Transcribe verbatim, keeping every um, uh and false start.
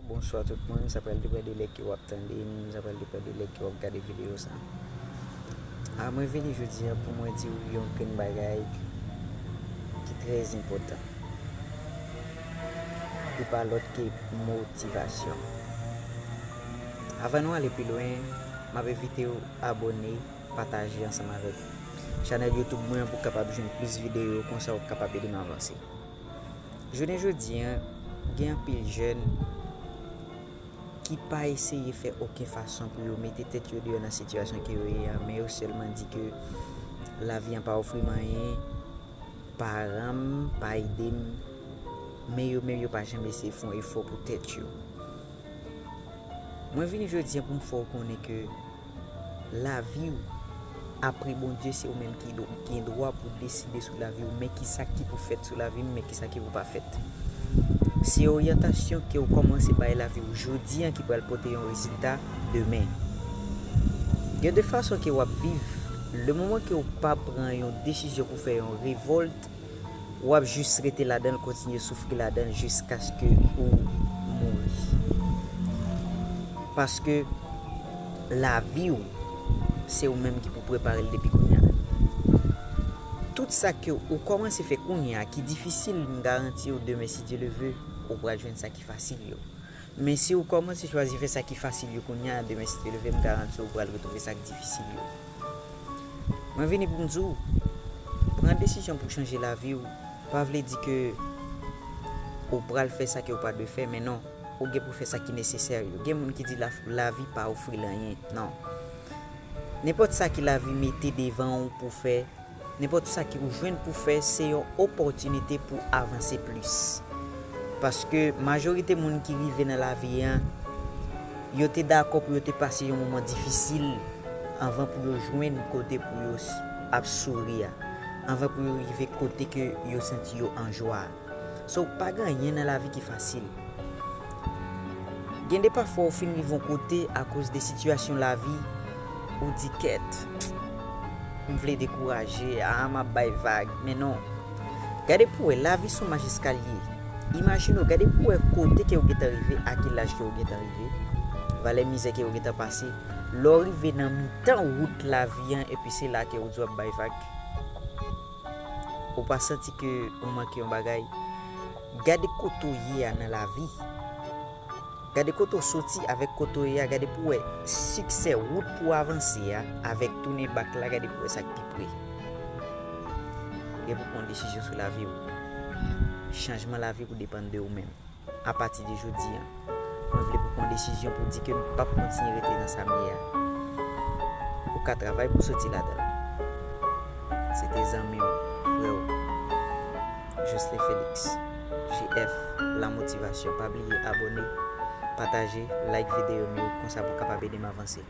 Bonswa tout moun, sa pral depann de lè ke w ap tande m, sa pral depann de lè ke w ap gade videyo sa. A, mwen vini jodi a pou mwen di w yon grenn bagay ki trè enpòtan. Li pa lòt ke motivasyon. Avan nou ale pi lwen, m ap envite w abòne, pataje ansanm avèk chanèl YouTube mwen an pou w kapab jwenn plis videyo, konsa w kapab ede m avanse. Jounen jodi a, gen anpil jèn ki pa eseye fè okenn fason pou yo mete tèt yo deyò nan sitiyasyon ke yo ye a, men yo sèlman di ke lavi an pa ofri m anyen, paran m pa ede m, men yo menm yo pa janm eseye fè yon efò pou tèt yo. Mwen vini jodi a pou m fè w konnen ke lavi w, apre Bondye, se ou menm ki dwe, gen dwa pou deside sou lavi w, men ki sa ki pou fèt sou lavi m, men ki sa ki pou pa fèt. Se oryantasyon ke w kòmanse bay lavi w jodi a ki pral pote yon rezilta demen. Gen de fason ke w ap viv, le moman ke w pa pran yon desizyon pou fè yon revòlt, w ap jis rete ladan l, kontinye soufri ladan l jiskaske ou mouri. Paske lavi w, se ou menm ki pou prepare l depi kounye a. Tout sa ke ou kòmanse fè kounye a ki difisil, m garanti w demen, si Dye le ve, ou pral jwenn sa ki fasil yo. Men si w kòmanse chwazi fè sa ki fasil yo kounye a, demen, si Dye le ve, m garanti w, ou pral retwouve sa k difisil yo. Mwen vini pou m di w, pran desizyon pou chanje lavi w, pa vle di ke ou pral fè sa ke w pa dwe fè, men non, ou gen pou fè sa ki nesesè yo. Gen moun ki di la, lavi pa ofri l anyen. Non. Nenpòt sa ke lavi mete devan w pou fè, nenpòt sa ke ou jwenn pou fè, se yon opòtinite pou avanse plis. Paske majorite moun ki rive nan lavi a, yo te dakò pou yo te pase yon moman difisil anvan pou yo jwenn kote pou yo s-, ap souri a, anvan pou yo rive kote ke yo santi yo an jwa a. So, pa gen anyen nan lavi ki fasil. Gen de pafwa ou fin rive yon kote akoz de sitiyasyon lavi, ou di, "Kèt, m vle dekouraje, a, m ap bay vag," men non. Gade pou w wè, lavi se yon mach eskalye. Imajine w, gade pou w wè kote ke w gentan rive, a ki laj ke w gentan rive, valè mizè ke w gentan pase. Lè w rive nan mitan wout lavi an, epi se la ke w di w ap bay vag. Ou pa santi ke ou manke yon bagay? Gade kote w ye a nan lavi. Gade kote w soti avèk kote w ye a. Gade pou w wè siksè, wout pou w avanse a, avèk tounen bak la, gade pou w wè sa k pi pre. Gen pou pran desizyon sou lavi w. Chanjman lavi pou depann de ou menm. Apati de jodi a, mwen vle pou pran desizyon pou di ke m p ap kontinye rete nan sa m ye a. Ou ka travay pou soti ladan l. Se te zanmi w, frè w, Jocelyn Félix, J F, La Motivation. Pa bliye abòne, pataje, like videyo m yo, konsa pou w kapab ede m avanse.